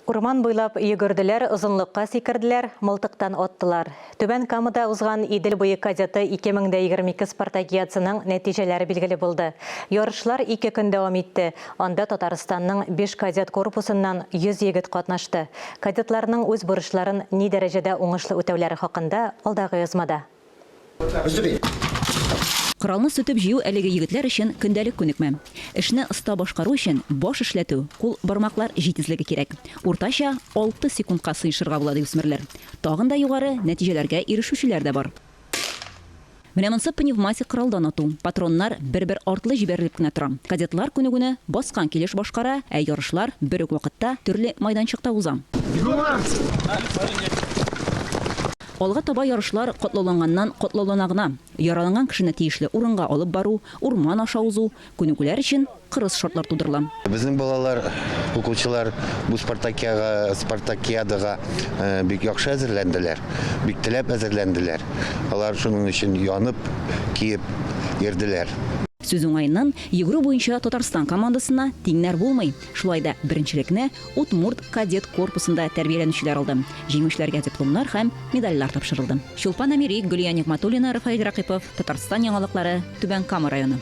Урман буйлап йөгерделәр, озынлыкка сикерделәр, мылтыктан аттылар. Түбән Камада узган Идел буе кадеты 2022 спартакиадасының нәтиҗәләре билгеле булды. Ярышлар ике көн дәвам итте. Анда Татарстанның биш кадет корпусыннан 100 егет катнашты. Кадетларның үз бурычларын ни дәрәҗәдә уңышлы үтәүләре хакында алдагы язмада. Өстери! Коралны сүтеп җыю әлеге егетләр өчен көндәлек күнекмә. Эшне оста башкару өчен баш эшләтү, кул-бармаклар җитезлеге кирәк. Уртача алты секундка сыешырга була, ди үсмерләр. Тагын да югары нәтиҗәләргә ирешүчеләр дә бар. Менә монсы пневматик коралдан ату. Патроннар бер-бер артлы җибәрелеп кенә тора. Кадетлар күнегүне баскан килеш башкара, ә ярышлар бер үк вакытта төрле майданчыкта уза. Алга таба ярышлар катлауланганнан катлаулана гына. Яраланган кешене тиешле урынга алып бару, урман аша узу, күнегүләр өчен кырыс шартлар тудырыла. Безнең балалар, укучылар бу спартакиага, спартакиадага бик яхшы әзерләнделәр, бик теләп әзерләнделәр. Алар шуның өчен янып, киеп йөрделәр. Сүз уңаеннан, йөгерү буенча Татарстан командасына тиңнәр булмый. Шулай да беренчелекне Удмурт кадет корпусында тәрбияләнүчеләр алды. Җиңүчеләргә дипломнар һәм медальләр тапшырылды. Чулпан Әмири, Гөлия Нигъмәтуллина, Рафаэль Рәкыйпов, Татарстан яңалыклары, Түбән Кама районы.